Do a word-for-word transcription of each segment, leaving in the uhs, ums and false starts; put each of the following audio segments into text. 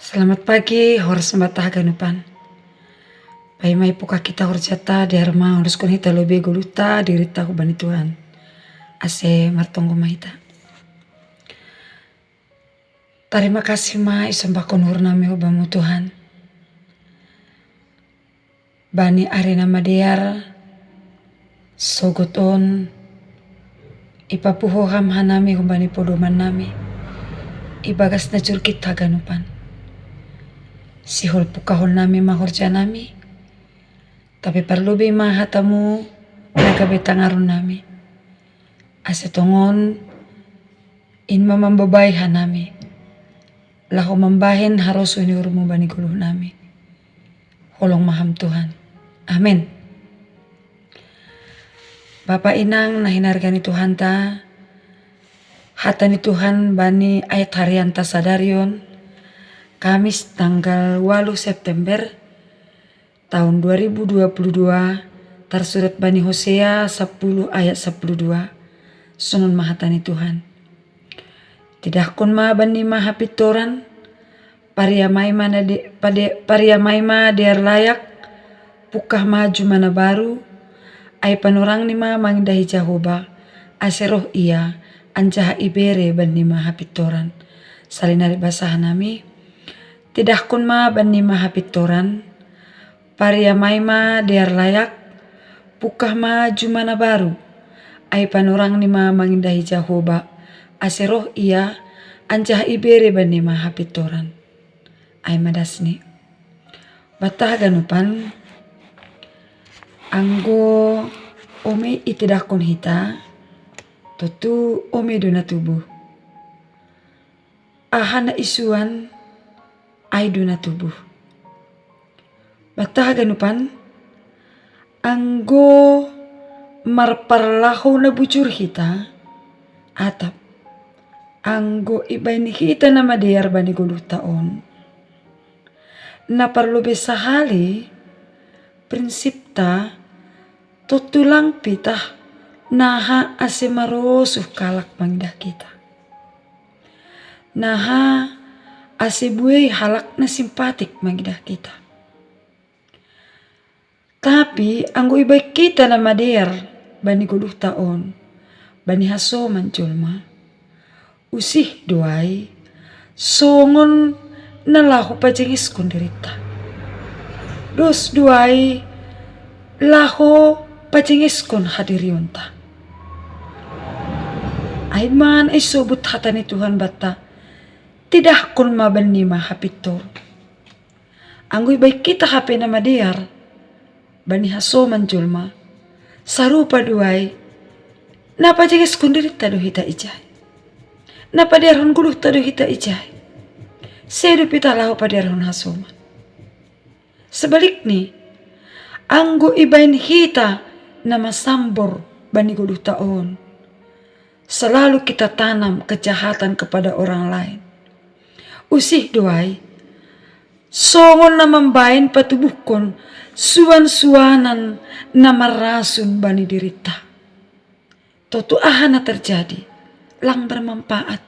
Selamat pagi, horas ma bata haganupan. Bai mai puka hita horjata, dear ma ondoskon hita lobi goluhta, dirita hubani Tuhan. Ase martonggo ma hita. Tarima kasih ma isomba haganup nami hu Bamu Tuhan. Bani ari na madear, sogot on, ipapuho Ham hanami humbani podoman nami, ibagas na jurgit haganupan. Sihol pukahon nami ma horja nami, tapi parlobi ma hatamu na gabe tangaron nami. Ase tongon, in ma mambabai hanami, laho mambahen harosuh ni uhurmu bani goluh nami. Holong ma Ham Tuhan. Amen. Bapa inang na hinarga ni Tuhanta, hata ni Tuhan bani ayat harianta sadari on, Kamis tanggal walu September, tahun dua ribu dua puluh dua, tarsurat bani Hosea sapuluh ayat sapuluh dua. Songon ma hata ni Tuhan. Tidahkon ma bannima hapintoran, pariamai ma na de, pade, pariamai ma dear layak, pungkah ma juma na baru, ai panorangni ma mangindahi Jahowa, ase roh ia, anjaha ibere bannima hapintoran. Salinari basaha nami, tidahkon ma bannima hapintoran, pariamai ma dear layak, pungkah ma juma na baru, ai panorangni ma mangindahi Jahowa, ase roh ia, anjaha ibere bannima hapintoran. Ai ma dasni. Bata haganupan, anggo ome itidahkon hita, tontu ome do na tubu. Aha na isuan, ai do na tubu. Bata haganupan, anggo marparlahou na bujur hita, atap, anggo ibaen hita na madear bani goluhta on, na parlobi sahali, prinsipta, tontu lang pitah, naha ase marosuh halak mangidah hita. Naha ase buei halak na simpatik mangidah hita. Tapi anggo ibaen hita na madear bani goluhta on, bani hasoman jolma, usih do ai, songon na laho pajengeskon dirinta. Dos do ai, laho pajengeskon hadirionta. Ai ma na isobut hata ni Tuhan banta, tidahkon ma bannima hapintor. Anggo ibaen hita hape na madear, bani hasoman jolma, sarupa do ai, na pajengeskon dirinta do hita ijai. Na padearhon goluhta do hita ijai. Sedo pitah laho padearhon hasoman. Sebalikni, anggo ibaen hita na masambor bani goluhta on, selalu kita tanam kejahatan kepada orang lain. Usih do ai, songon na mambaen patubuhkon suan-suanan na marrasun bani dirinta. Tontu aha na terjadi, lang bermanfaat.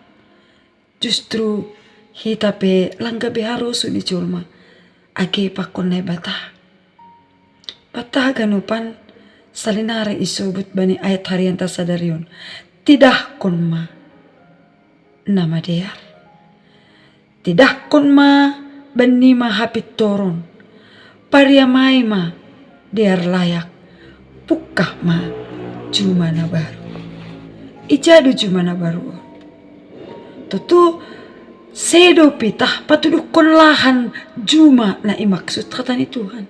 Justru hita pe lang gabe harosuh ni jolma, age pangkon Naibata. Banta haganupan, salinari isobut bani ayat harianta sadari on. Tidahkon ma na madear. Tidahkon ma bannima hapintoron. Pariamai ma dear layak. Pungkah ma juma na baru. Ija do juma na baru on? Tontu sedo pitah patuduhkon lahan juma na imaksud hata ni Tuhan.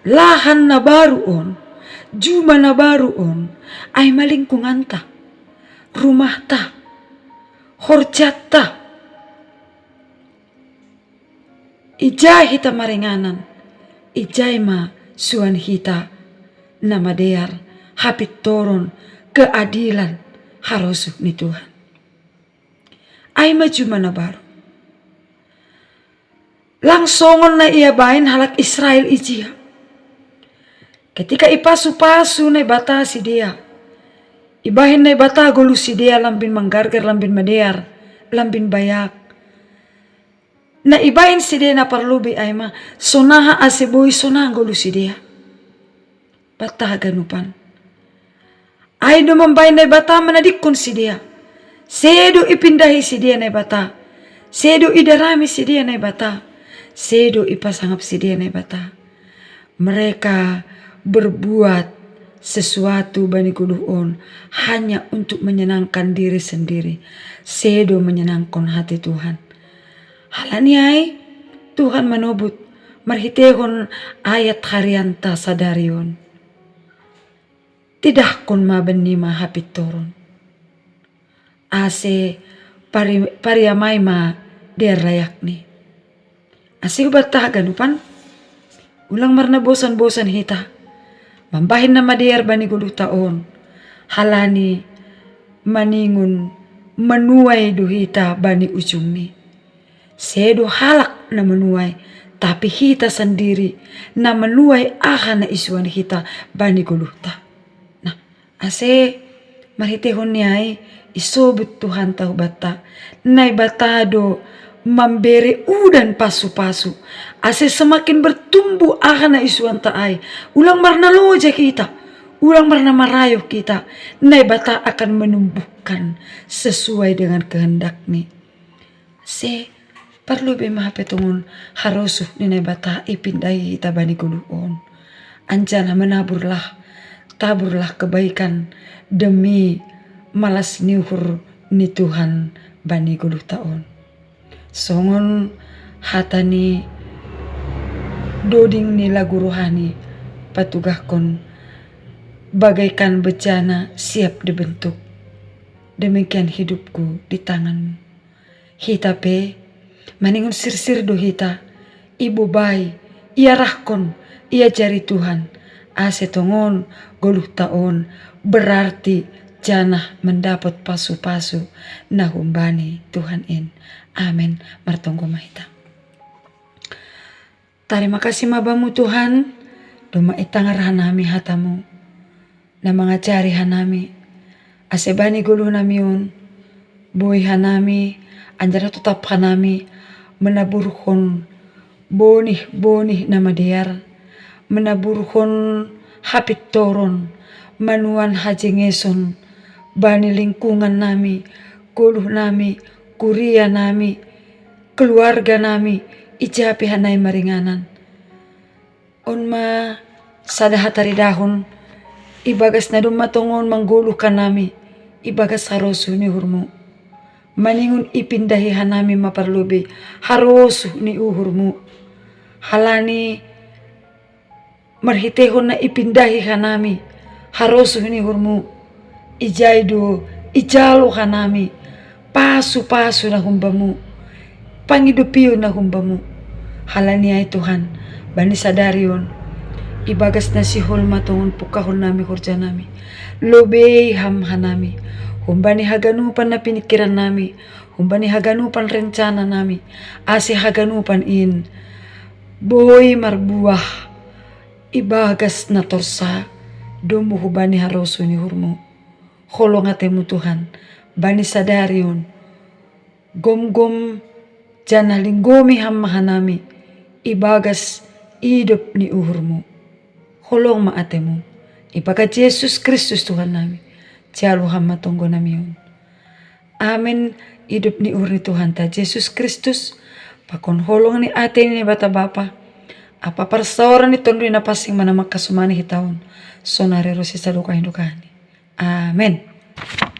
Lahan na baru on, juma na baru on, ai ma lingkunganta, rumahta, horjanta. Ijai hita maringanan, ijai ma suan hita na madear, hapintoron, keadilan, harosuh ni Tuhan. Ai ma juma na baru. Lang songon na ibaen halak Israel ijia. Ketika ipasu-pasu Naibata sidea, ibahen Naibata goluh sidea lambin manggargar, lambin madear, lambin bayak. Na ibaen sidea na parlobei ai ma, sonaha ase boi sonang goluh sidea. Banta haganupan. Ai do mambaen Naibata manadingkon sidea. Sedo ipindahi sidea Naibata. Sedo idarami sidea Naibata. Sedo ipasangap sidea Naibata. Mereka berbuat sesuatu bani goluh on hanya untuk menyenangkan diri sendiri. Sedo menyenangkon hati Tuhan. Halani ai Tuhan manobut marhitehon ayat harianta sadari on. Tidahkon ma bennima hapintoron. Ase pari-, pariamai ma dear rayakni. Ase hubanta haganupan, ulang marna bosan-bosan hita. Mambahen na madear bani goluhta on. Halani maningon manuai do hita bani ujungni. Sedo halak na manuai, tapi hita sandiri na manuai aha na isuan hita bani goluhta. Nah, ase marhitehon ni ai isobut Tuhanta hubanta. Naibata do mambere udan pasu-pasu. Ase semakin bertumbuh aha na isuanta ai. Ulang marna loja hita. Ulang marna marayoh hita. Naibata akan menumbuhkan sesuai dengan kehendakni. Ase parlobei ma hape tongon harosuh ni Naibata ipindahi hita bani goluh on. Anjaha menaburlah, taburlah kebaikan demi malas ni uhur ni Tuhan bani goluhta on. Songon hata ni doding ni lagu rohani patugahkon, bagaikan bejana siap dibentuk, demikian hidupku di tanganmu. Hita pe maningon sirsir do hita, ibobai, iarahkon, iajari Tuhan, ase tongon goluhta on berarti janah mendapot pasu-pasu na humbani Tuhan in. Amen. Martonggo ma hita. Tarima kasih ma Bamu Tuhan, domma itangar hanami hata-Mu, na mangajari hanami, ase bani goluh nami on, boi hanami, anjaha totap hanami, menaburhon bonih-bonih na madear, menaburhon hapintoron, manuan hajengeson, bani lingkungan nami, goluh nami, kuria nami, keluarga nami, ija pe hanai maringanan. On ma sada hataridahon, ibagas na domma tongon manggoluh hanami, ibagas harosuh ni uhur-Mu. Maningon ipindahi hanami ma parlobei, harosuh ni uhur-Mu. Halani marhitehon na ipindahi hanami, harosuh ni uhur-Mu, ijai do ijalo hanami pasu-pasu na humba-Mu, pangidopion na humba-Mu. Halani ai Tuhan, bani sadari on, ibagas na sihol ma tongon pungkahon nami horja nami. Lobei Ham hanami, humbani haganupan na pingkiran nami, humbani haganupan rencana nami, ase haganupan in boi marbuah ibagas na torsa, domu hubani harosuh ni uhur-Mu. Holong ate-Mu Tuhan, bani sadari on, gomgom janah linggomi Ham ma hanami, ibagas idop ni uhur-Mu. Holong ma ate-Mu, ibagas Jesus Kristus Tuhan nami, jalo Ham ma tonggo nami on. Amen. Idop ni uhur ni Tuhanta Jesus Kristus, pakon holong ni ate ni Naibata Bapa, ampa parsaoran ni Tondi Napansing ma na mangkasomani hita on, sonari ro sadokah ni dokahni. Amen.